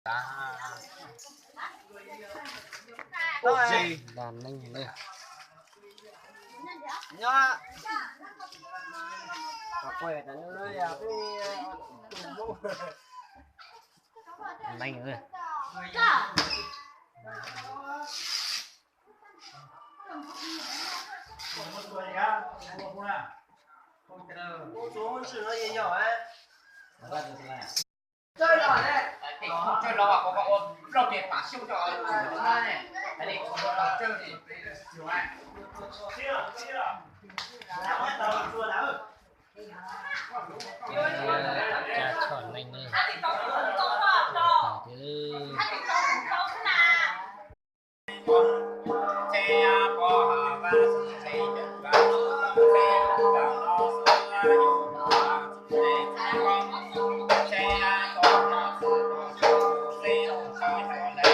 Nta neeb li. Neeb li. Tsa tshoj neeb li. Tau tiag.